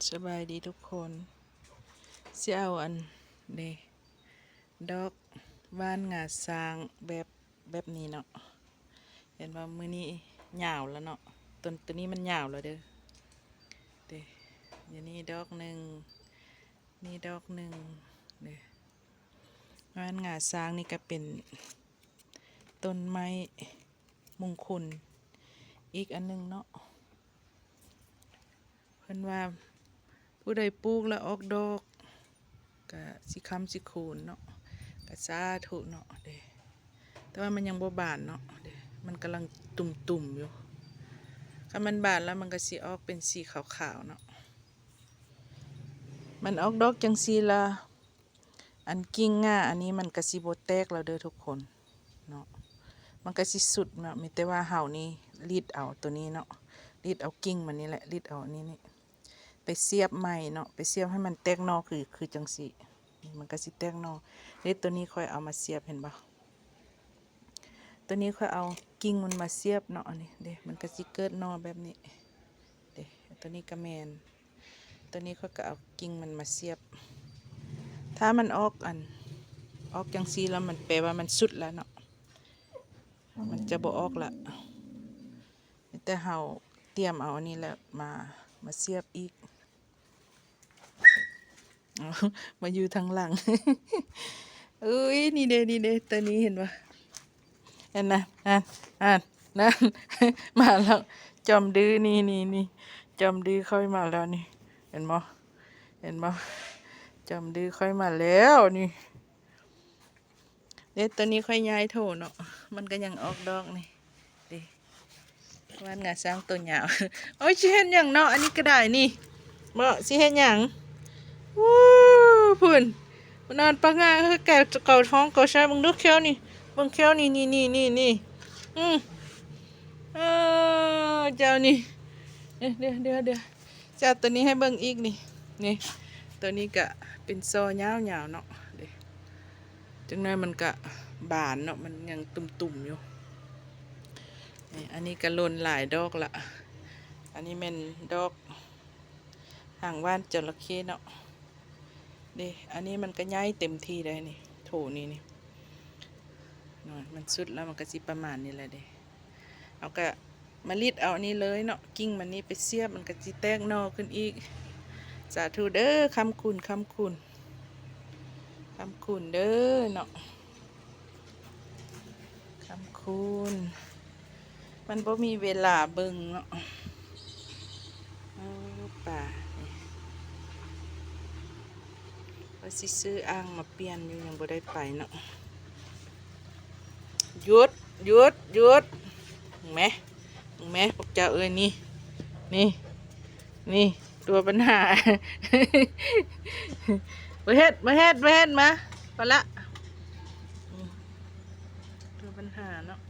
ສະບາຍດີທຸກຄົນ ຊິເອົາອັນນີ້ ດອກຫວ່ານງາຊ້າງແບບ ແບບນີ້ເນາະ. ເຫັນບໍ່? ມື້ນີ້ຍາວແລ້ວເນາະ ຕົ້ນ ໂຕນີ້ມັນຍາວແລ້ວເດີ ເດ ຢູ່ນີ້ດອກໜຶ່ງ ນີ້ດອກໜຶ່ງ ເດ. ຫວ່ານງາຊ້າງນີ້ກະເປັນຕົ້ນໄມ້ມຸງຄຸນອີກອັນໜຶ່ງເນາະ. ເພິ່ນວ່າຜູ້ໃດປູກແລ້ວອອກດອກ ກະຊິຄ້ຳຊິຄູນເນາະ ກະສາທຸເນາະເດ. ແຕ່ວ່າມັນຍັງບໍ່ບານເນາະເດ ມັນກຳລັງຕຸ່ມໆຢູ່. ຄັນມັນບານແລ້ວມັນກະຊິອອກເປັນສີຂາວໆເນາະ. ມັນອອກດອກຈັ່ງຊີ້ລະ ອັນກິ່ງງາອັນນີ້ມັນກະຊິບໍ່ແຕກແລ້ວເດີທຸກຄົນເນາະ ມັນກະຊິສຸດເນາະ. ມີແຕ່ວ່າເຮົານີ້ລິດເອົາໂຕນີ້ເນາະ ລິດເອົາກິ່ງມັນນີ້ແຫຼະ ລິດເອົາອັນນີ້ນີ້ ໄປສຽບໃໝ່ເນາະ ໄປສຽບໃຫ້ມັນແຕກໜໍ່ ຄື ຄືຈັ່ງຊີ້ ມັນກະຊິແຕກໜໍ່. ເດ ໂຕນີ້ຂ້ອຍເອົາມາສຽບ ເຫັນບໍ່? ໂຕນີ້ຂ້ອຍເອົາກິ່ງມັນມາສຽບເນາະ ອັນນີ້ເດ ມັນກະຊິເກີດໜໍ່ແບບນີ້ເດ. ໂຕນີ້ກະແມ່ນ ໂຕນີ້ຂ້ອຍກະເອົາກິ່ງມັນມາສຽບ. ຖ້າມັນອອກອັນ ອອກຈັ່ງຊີ້ລະ ມັນແປວ່າມັນສຸດລະເນາະ ມັນຈະບໍ່ອອກລະ. ມີແຕ່ເຮົາຕຽມເອົາອັນນີ້ແຫຼະມາ ມາສຽບອີກ. ມາຢູ່ທາງຫຼັງ. ເອີຍ ນີ້ເດ ນີ້ເດ ໂຕນີ້ເຫັນບໍ່? ຫັ້ນນະ ຫັ້ນ ຫັ້ນ ນັ້ນ ມາແລ້ວ ຈອມດື້ ນີ້ ນີ້ ນີ້ ຈອມດື້ຂ້ອຍມາແລ້ວນີ້ ເຫັນບໍ່? ເຫັນບໍ່? ຈອມດື້ຂ້ອຍມາແລ້ວນີ້. ເດ ໂຕນີ້ຂ້ອຍຍ້າຍໂຖເນາະ ມັນກະຍັງອອກດອກນີ້ເດ. ຫວ່ານງາຊ້າງໂຕຍາວ. ໂອ້ຍ ຊິເຮັດຫຍັງເນາະ ອັນນີ້ກະໄດ້ນີ້ ບໍ່ ຊິເຮັດຫຍັງ? ວູ້ ພຸ້ນ ມານອນປະຫງາ ເອີ ແກເກົາທ້ອງເກົາໄສ້ ເບິ່ງດູແຂ້ວນີ້ ເບິ່ງແຂ້ວນີ້ ນີ້ ນີ້ ນີ້ ນີ້ ອື ເອີ ເຈົ້ານີ້ ເດ ເດ ເດ ເດ. ຈະເອົາໂຕນີ້ໃຫ້ເບິ່ງອີກນີ້ ນີ້ ໂຕນີ້ກະເປັນສໍ່ຍາວໆເນາະ ເດ. ຈັກໜ້ອຍມັນກະບານເນາະ ມັນຍັງຕຸ່ມໆຢູ່. ນີ້ ອັນນີ້ກະຫຼົ່ນຫຼາຍດອກລະ ອັນນີ້ແມ່ນດອກຫາງຫວ່ານຈໍລະເຂເນາະ ເດ. ອັນນີ້ມັນກະໃຫຍ່ເຕັມທີ່ໄດ໋ນີ້ ໂຖນີ້ນີ້ ມັນສຸດລະມັນກະຊິປະມານນີ້ແຫຼະເດ. ເຮົາກະມາລິດເອົາອັນນີ້ເລີຍເນາະ ກິ່ງມັນນີ້ໄປສຽບ ມັນກະຊິແຕກໜໍ່ຂຶ້ນອີກ. ສາທຸເດີ ຄ້ຳຄູນ ຄ້ຳຄູນ ຄ້ຳຄູນເດີເນາະ ຄ້ຳຄູນ. ມັນບໍ່ມີເວລາເບິ່ງເນາະ. ເອີ ປານີ້ ວ່າຊິຊື້ອ່າງມາປ່ຽນຢູ່ ຍັງບໍ່ໄດ້ໄປເນາະ. ຢຸດ ຢຸດ ຢຸດ ເບິ່ງແມ ເບິ່ງແມ ພວກເຈົ້າເອີຍ ນີ້ ນີ້ ນີ້ ຕົວບັນຫາ ບໍ່ເຮັດ ບໍ່ເຮັດ ບໍ່ເຮັດ ມາ ພໍລະ ອືມ ຕົວບັນຫາເນາະ.